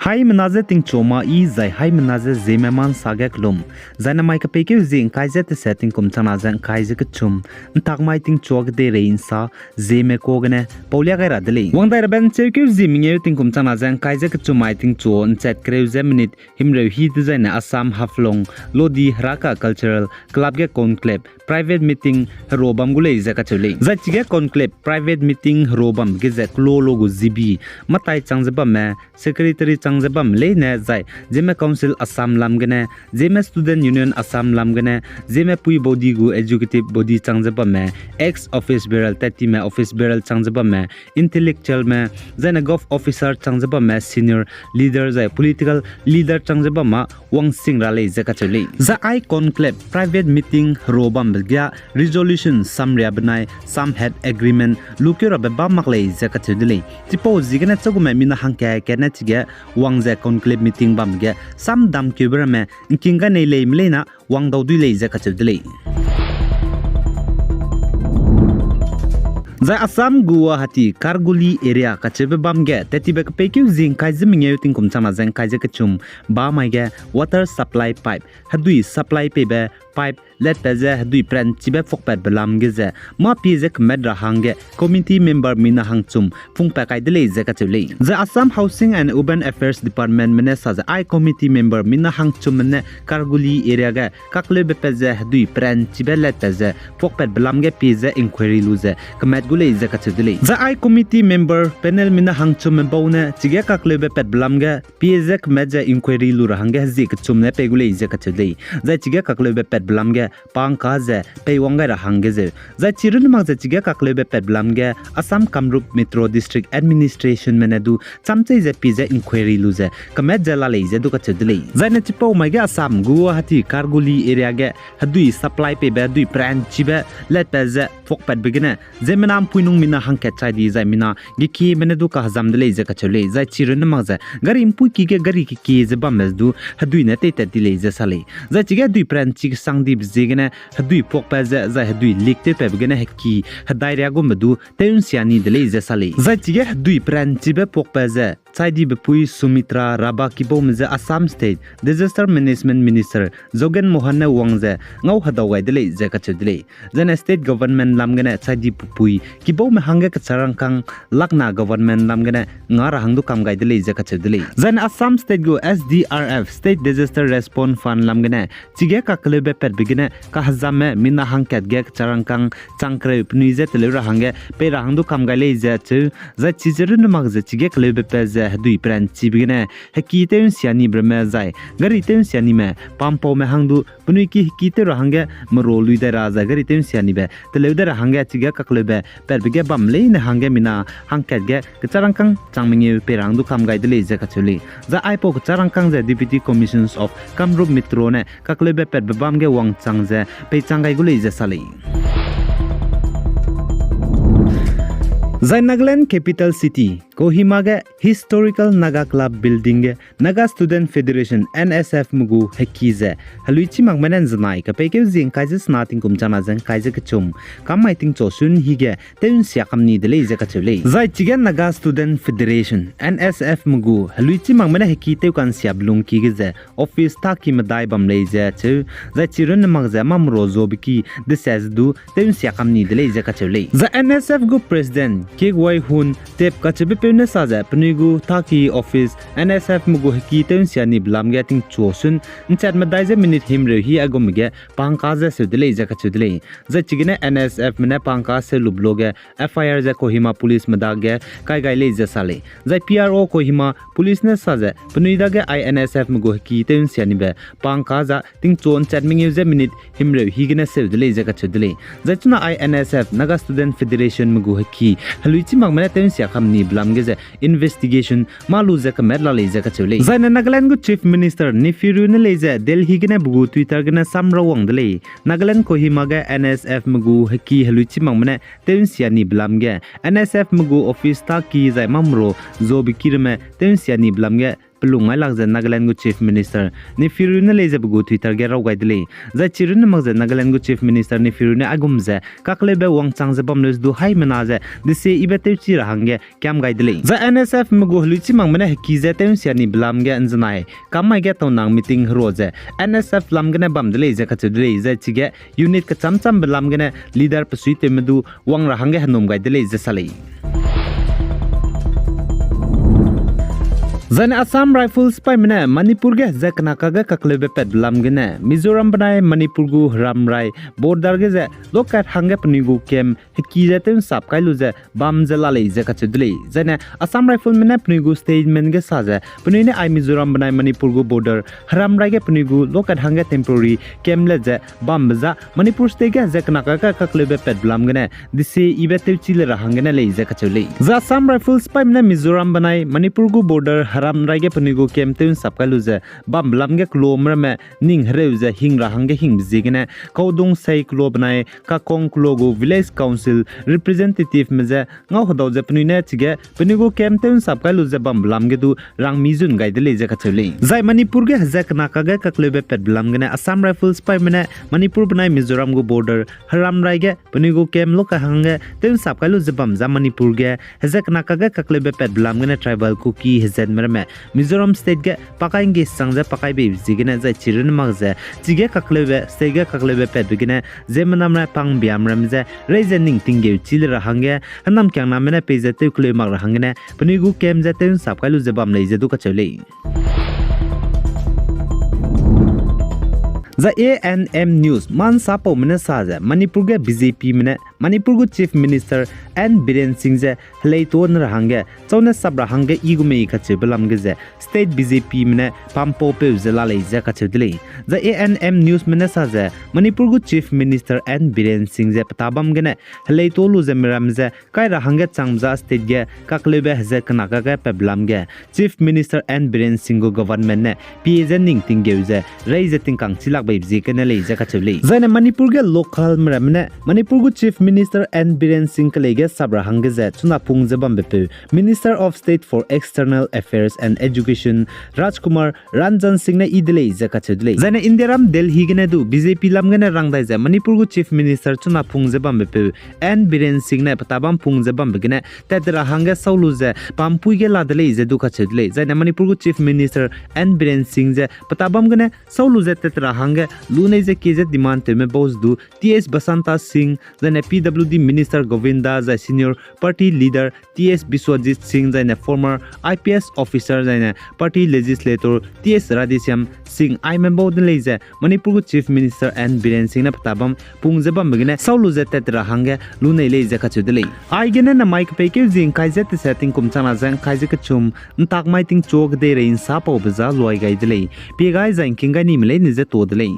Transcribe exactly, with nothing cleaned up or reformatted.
Haimena ze tingchua ma i zai haimena ze Zeme ma nsa ge kelum. Zai namai kepeikeu zie ngkai ze tese tingkum changna ze ngkai ze kechum, ntak mai tingchua kedeirei nsa, Zeme ka gene paulia gai ra de lei. Wangdai rabe ncheukeu zie mengeu tingkum changna ze ngkai ze kechum mai tingchua nchat kereu ze minute himreu hi dezaine Assam Haflong Lodi Heraka Cultural Club ge conclave private meeting hero bam gu lei ze kacheu lei. Zai chige conclave private meeting hero bam ge ze kelo lo gu zibi, matai chang ze bamme, secretary chang ze bamme leine zai Zeme Council Assam lam gene, Zeme Student Union Assam lam gene, Zeme pui body gu executive body chang ze bamme, ex office bearer, tatime office bearer chang ze bamme, intellectualme, zaine govt officer chang ze bamme, senior leader zai political leader chang ze bam ma wangsing ra lei ze kacheu lei. Zai ai conclave private meeting hero bambe ge resolution samria benai samhat agreement lukeu rabe bam mak lei ze kacheu de lei. Chipau ziegene chagume mina hangkat katne chige wang ze conclave meeting bambe ge samdamkeube ramme ngking gai nei leime leine wang dau dui lei ze kacheu de lei. Zai Assam Guwahati Karguli area kacheube bam ge tattibe kepeikeu zie ngkai ze mengeu tingkum changna ze ngkai ze kechum bamai ge water supply pipe, hedui supply peibe pipe letpat ze hedui peranchibe phuakpatbe lam ge ze mâ pie ze kemat ra hangge committee member mina hangchum pungpat kai de lei ze kacheu lei. Zai Assam Housing and Urban Affairs Departmentme ne sa ze ai committee member mina hangchumme ne Karguli area ge kakleube pat ze hedui peranchibe letpat ze phuakpatbe lam ge pie ze inquiry lu ze kemat gu lei ze kacheu de lei. Zai ai committee member panelme ne hangchumme bau ne chige kakleube patbe lam ge pie ze kemat ze inquiry lu ra hangge hezie kechum ne pei gu lei ze kacheu de lei. Zai chige kakleube patbe lam ge pa ngka ze peiwang gai ra hangge zeu. Zai chi runne mak ze chige kakleube patbe lam ge Assam Kamrup Metro District Administrationme ne du chamchei ze pie ze inquiry lu ze kemat ze la lei ze du kacheu de lei. Zaine chipau mai ge Assam Guwahati Karguli area ge hedui supply peibe hedui peranchibe letpat ze phuakpatbe gene ziemmena mpuinung mina hangkat chai di zai mina gekieme ne du kahezam de lei ze kacheu lei. Zai chi runne mak ze gari mpuiki ge gari kekie ze bamme du hedui ne teitat di lei ze sa lei. Zai chige hedui peranchi kesang dibe ziegene hedui phuakpat ze zai hedui leak tewpatbe gene heki hedai ria gumbe du tew nsia ni de lei ze sa lei. Zai chige hedui peranchibe phuakpat ze chai dibe pui Sumitra Rabha kibaume ze Assam State Disaster Management Minister Jogen Mohan ne wang ze ngau hedau gai de lei ze kacheu de lei. Zaine state government lam gene chai di pepui kibaume hangge kecharangkâng lakna government lam gene nga ra hang du kam gai de lei ze kacheu de lei. Zaine Assam State gu S D R F, State Disaster Response Fund lam gene chige kakleube patbe gene kahezamme mina hangkat ge kecharangkâng chang kereu penui ze teleu ra hangge pei ra hang du kam gai lei ze cheu. Zai chi ze runne mak ze chige kaleube pat ze hedui peranchibe gene heki tew nsia nibe ramme zai gari tew nsia nime pampaume hang du penui ki heki tew ra hangge mero lui dai ra zai gari tew nsia nibe teleu dai ra hangge chige kakleube patbe ge bam leine hangge mina hangkat ge kecharangkâng chang mengeu pei ra hang du kam gai de lei ze kacheu lei. Zai aipau kecharangkâng ze Deputy Commissioners of Kamrup Metro ne kakleube patbe bam ge wangchang ze peichang gai gu lei ze sa lei. Zai Nagaland capital city Kohima ge Historical Naga Club building ge Naga Student Federation, N S F me gu heki ze heluichimakme ne nzenai kepeikeu zie ngkai ze sena tingkum changna ze ngkai ze kechum kam mai tingchu sun hige tew nsia kam ni de lei ze kacheu lei. Zai chige Naga Student Federation, N S F me gu heluichimakme ne heki tew kansiabe lungki ge ze office taki medai bam lei ze cheu. Zai chi runne mak ze mamero zobe ki dese ze du tew nsia kam ni de lei ze kacheu lei. Zai N S F gu President Kigwai Hun Tep kacheubepeu ne sa ze penui gu taki office N S F me gu heki tew nsia nibe lam ge tingchu sun nchat medai ze minute himreu hi aigum ge pangka ze seu de lei ze kacheu de lei. Zai chigene N S F me ne pangka seu lube lo ge F I R ze Kohima Police me dage kai gai lei ze sa lei. Zai P R O Kohima Police ne sa ze penui dage ai N S F me gu heki tew nsia nibe pangka za tingchu nchat mengeu ze minute himreu hi gene seu de lei ze kacheu de lei. Zai chuna ai N S F, Naga Student Federation me gu heki heluichimakme ne tew nsia kam nibe lam ge ze investigation mâ lu ze kemat la lei ze kacheu lei. Zaine Nagaland gu Chief Minister Neiphiu Rio ne lei ze Delhi gene pe gu Twitter gene samrawang de lei. Nagaland Kohima ge N S F me gu heki heluichimakme ne tew nsia nibe lam ge N S F me gu office taki zai mamero zobe ki ramme tew nsia nibe lam ge pelung ai lak ze Nagaland gu Chief Minister Neiphiu Rio ne lei ze pe gu Twitter ge raw gai de lei. Zai chirunne mak ze Nagaland gu Chief Minister Neiphiu Rio ne aigum ze kakleube wangchang ze bam leu du haimena ze desie ibe tewchi ra hangge kiam gai de lei. Zai N S F me gu heluichi makme ne heki ze tew nsia ni belam ge nzenai kam mai ge taunang meeting herua ze N S F lam gene bam de lei ze kacheu de lei. Zai chige unit kecham cham belam gene leader pesuitewme du wang ra hangge henum gai de lei ze sa lei. Zaine Assam Rifles sipaime ne Manipur ge heze kena kage kakleube patbe lam gene Mizoram benai Manipur gu heramrai border ge ze lokat hangge penui gu camp heki ze tew nsap kai lu ze bam ze la lei ze kacheu de lei. Zaine Assam Riflesme ne penui gu statement ge sa ze penui ne ai Mizoram benai Manipur gu border heramrai ge penui gu lokat hangge temporary camp let ze bambe za Manipur state ge heze kena kage kakleube patbe lam gene desie ibe tewchi le ra hanggene lei ze kacheu lei. Zai Assam Rifles sipaime ne Mizoram benai Manipur gu border heramrai ge penui gu camp tew nsap kai lu ze bambe lam ge keloa ramme ning hereu ze hing ra hangge hingbe ziegene Kaudong sei keloa benai Kakong keloa gu village council representativeme je ngau hedau ze penui ne chige penui gu camp tew nsap kai lu ze bambe lam ge du rangmi zun gai de lei ze kacheu lei. Zai Manipur ge heze kena kage kakleube patbe lam gene Assam Rifles sipaime ne Manipur benai Mizoram gu border heramrai ge penui gu camp lokat hangge tew nsap kai lu ze bam za Manipur ge heze kena kage kakleube patbe lam gene tribal Kuki hezetme ramme Mizoram state ge pakai ngge sang ze pakai beibe ziegene zai chirunne mak ze chige kakleube state ge kakleube patbe gene ziemmenamrai pangbiam ramme je rei ze ning tinggeu chi le ra hangge hênam kiangname ne peize tew keleu mak ra hanggene penui gu camp ze tew nsap kai lu ze bam lei ze du kacheu lei. Zai A N M News ma nsapaume ne sa ze Manipur ge B J Pme ne Manipur gu Chief Minister N Biren Singh je heleituâ ne ra hangge châu ne sap ra hangge i gu mei kacheube lam ge ze state B J Pme ne pampoupeu ze la lei ze kacheu de lei. Zai A N M Newsme ne sa ze Manipur gu Chief Minister N Biren Singh je petâ bam gene heleituâ lu ze miramme je kai ra hangge changbe za state ge kakleube heze kena kage patbe lam ge Chief Minister N Biren Singh gu government ne pie ze ning tinggeu ze rei ze tingkang chilak beibe ziegene lei ze kacheu lei. Zaine Manipur ge localme ramme ne Manipur gu Chief Minister N Biren Singh kelei ge sap ra hangge ze chuna pung ze bambepeu Minister of State for External Affairs and Education Rajkumar Ranjan Singh ne yi de lei ze kacheu de lei. Zaine Indiaram Delhi gene du B J P lam gene rang dai ze Manipur gu Chief Minister chuna pung ze bambepeu N Biren Singh ne petâ bam pung ze bambe gene tat ra hangge sau lu ze pampui ge la de lei ze du kacheu de lei. Zaine Manipur gu Chief Minister N Biren Singh je petâ bam gene sau lu ze tat ra hangge lunei ze kie ze demand tewme bau ze du T S Basanta Singh, zaine P W D Minister Govinda, zai Senior Party Leader T S Biswajit Singh, zaine former I P S officer, zaine party legislator T S Radheshyam Singh aime bau de lei ze Manipur gu Chief Minister N Biren Singh ne petâ bam pung ze bambe gene sau lu ze tat ra hangge lunei lei ze kacheu de lei. Aigene namai kepeikeu zi ngkai ze tese tingkum changna ze ngkai ze kechum ntak mai tingchu kedeirei nsapaube za luai gai de lei. Pie gai zai ngking gai nime leine ze tuâ de lei.